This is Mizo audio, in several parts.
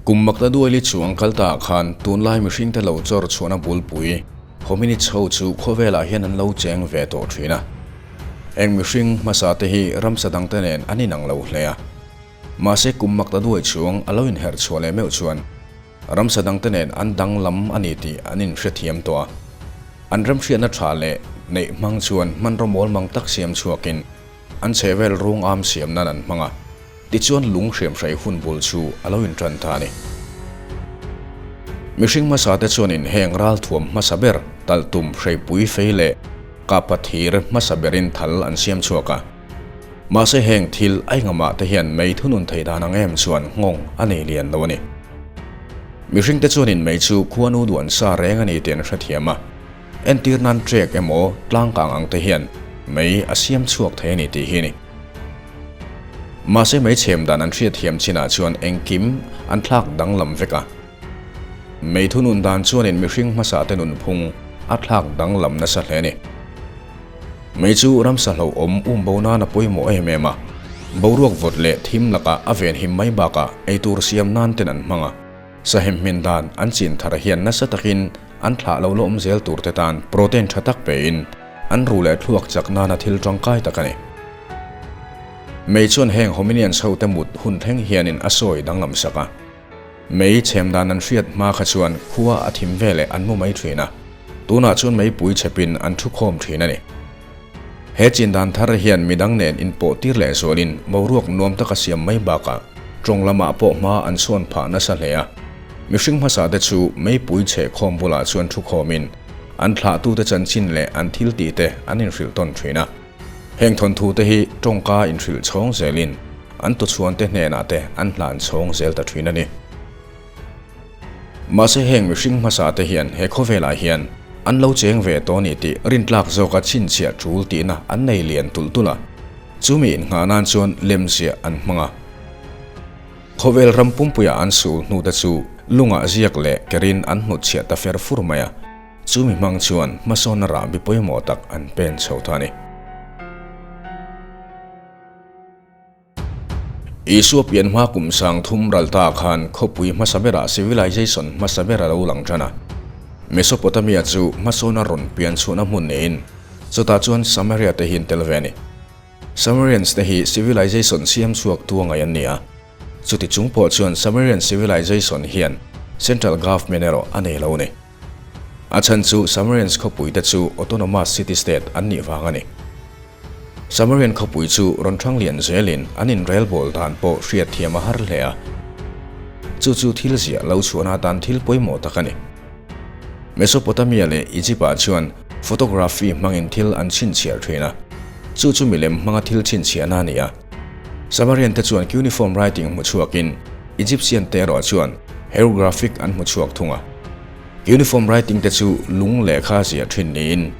Kum makta duaili chuang kal ta ah khan tunlai mihringte lo chawr chhuahna bulpui hominids ho chu khawvelah hian an lo cheng ve tawh thin a. Eng mihring hmasa te hi ramsa dangte nen an inang lo hle a. Mahse kum makta duai chuang a lo inherh chhuah leh meuh chuan ramsa dangte nen an danglam a ni tih an inhrethiam tawh a. An remhriatna tha leh neih hmang chuan hmanraw mawl mang tak siam chhuakin an chhehvel rung am siam nan an hmang a, tichuan lung hriamhrai hun bul chu a lo intan ta a ni. Mihring hmasa te chuanin heng ralthuam hmasa ber talhtum hreipui fei leh kahpa thir hmasa berin thal an siam chhuak a. Mahse heng thil a engamah te hian mei thunun thei dan ang em chuan nghawng a nei lian lo a ni. Mihring te chuanin mei chu khuanu duan sa reng a ni tih an hrethiam a. Entir nan trek emaw tlangkang ang te hian mei a siam chhuak thei a ni tih hi a ni. Mahse mei chhem dan an hriatthiam chinah chuan engkim an thlak danglam vek a. Mei thunun dan chuanin mihring hmasa te nunphung a thlak danglam nasa hle a ni. Mei chu ramsa hlauhawm um bo nan a pawimawh em em a, boruak vawt leh thim lakah a venhim mai bakah eitur siam nan ten an hmang a, sahem hmin dan an chin thar hian nasa takin an thlah lo la awm zel tur te tan protein tha tak pein an ru leh thluak chak nana thil tangkai tak a ni. Mei chuan heng hominians ho te mut hun thleng hianin a sawi danglam sak a. Mei chhem dan an hriat hma kha chuan khua a thim veleh an mu mai thin a, tunah chuan meipui chhepin an thu khawm thin a ni. He chin dan thar hian midang nen inpawh tir leh zualin boruak nuam taka siam mai bakah tawng lamah pawh hma an sawn phah nasa hle a. Mihring hmasa te chu meipui chhe khawm bulah chuan thu khawmin an thlahtute chanchin leh an thil tih te an inhrilh tawn thin a. Heng thawnthu te hi tawngka inhrilh chhawng zelin an tuchhuan te hnenah te an hlan chhawng zel ta thin a ni. Mahse heng mihring hmasa te hian he khawvelah hian an lo cheng ve tawh a ni tih rintlak zawka chhinchhiah tul tihna an nei lian tulh tulh a, chumi innghah nan chuan lemziah an hmang a. Khawvel ram pumpuia an sul hnu te chu lungah ziak leh kerin an hnutchhiah ta fer fur mai a. Chumi hmang chuan hmasawnna rahbi pawimawh tak an pen chho ta a ni. Isua pian hma kum 3000 ral ta khan khawpui hmasa berah civilization hmasa ber a lo lang tan a. Mesopotamia chu hmasawna rawn pian chhuahna hmun niin chutah chuan Samaria te hi an tel ve a ni. Samarians te hi civilization siam chhuak tu a ngaih an ni a. Chuti chung pawh chuan Samarian civilization hian central government erawh a nei lo a ni. A chhan chu Samarians khawpui te chu autonomous city-state an nih vang a ni. Samarian khawpui chu rawn thang lian zelin an inrelbawl dan pawh hriatthiam a har hle a. Chu chu thil ziah lo chhuahna atan thil pawimawh tak a ni. Mesopotamia leh Egypt-ah chuan photography hmangin thil an chhinchhiah thin a, chu chu milem hmanga thil chhinchhiahna a ni a. Samarian te chuan cuneiform writing hmu chhuakin Egyptian te erawh chuan hierographic an hmu chhuak thung a. Cuneiform writing te chu lung lehkha ziah thin niin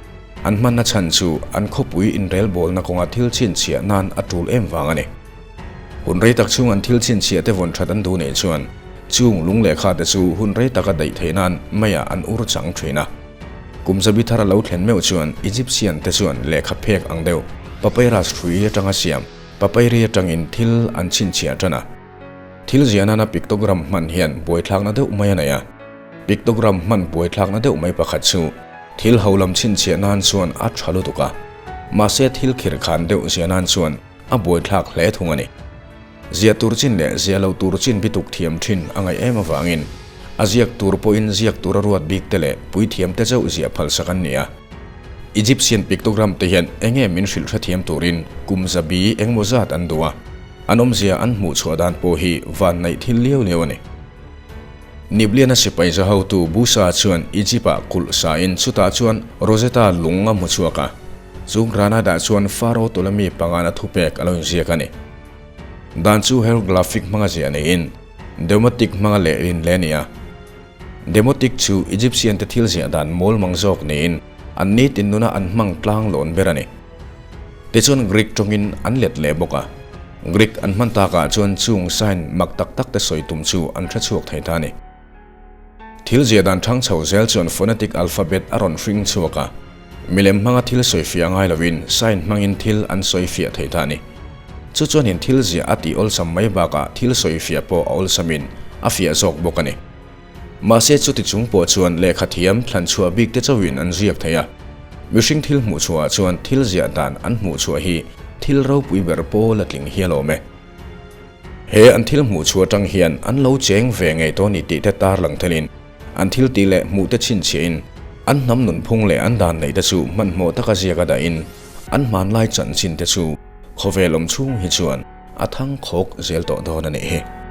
an hmanna chhan chu an khawpui inrelbawlna kawnga thil chhinchhiah nan a tul em vang a ni. Hun rei tak chhung an thil chhinchhiah te vawn that an duh nei chuan chung lung lehkha te chu hun rei taka daih theih nan meiah an ur chang thin a. Kum zabi thar a lo thlen meuh chuan Egyptian te chuan lehkha phek ang deuh papyrus hrui atanga siam papyri atangin thil an chhinchhiah tan a. Thil ziah nana pictogram hman hian buaithlakna deuh mai a nei a. Pictogram hman buaithlakna deuh mai pakhat chu thil ho lam chhinchhiah nan chuan a tha lutuk a, mahse thil khirkhan deuh ziah nan chuan a buaithlak hle thung a ni. Ziah tur chin leh ziah lo tur chin bituk thiam thin a ngaih em avangin a ziak tur pawhin ziak tura ruat bik te leh puithiam te chauh ziah phalsak an ni a. Egyptian pictogram te hian enge min hrilh hrethiam turin kum zabi engmaw zat an duh a, an awmzia an hmuh chhuah dan pawh hi van naih thil liau liau a ni. Nibliana sipai za hotu Busa chuan Egypt-ah kulh sain chutah chuan Rosetta lung a hmu chhuak a, chu Granada chuan Pharaoh Ptolemy pangana thupek a lo inziak a ni. Dan chu hieroglyphic hmanga ziah niin Demotic hmanga lehlin leh a ni a. Demotic chu Egyptian te thil ziah dan mawl mang zawk niin an nitin nuna an hmang tlang lawn ber a ni. Tichuan Greek tawngin an let leh bawk a. Greek an hman takah chuan chung sign mak tak tak te sawi tum chu an hre chhuak thei ta a ni. Thil ziah dan thang chho zel chuan phonetic alphabet a rawn hring chhuak a. Milem hmanga thil sawi fiah ngai lovin sign hmangin thil an sawi fiah thei ta a ni. Chu chuanin thil ziah a tih awlsam mai bakah thil sawi fiah pawh a awlsamin a fiah zawk bawk a ni. Mahse chuti chung pawh chuan lehkha thiam thlan chhuah bik te chauhin an ziak thei a. Mihring thil hmuh chhuahah chuan thil ziah dan an hmuh chhuah hi thil ropui ber pawl a tling hial awm e. He an thil hmuh chhuah atang hian an lo cheng ve ngei tawh ni tih te tarlang thelin an thil tih leh hmuh te chhinchhiahin an hnam nunphung leh an dan neih te chu hmanhmawh taka ziak a dahin an hmanlai chanchin te chu khawvel awm chhung hi chuan a thang khawk zel tawh dawn a nih hi.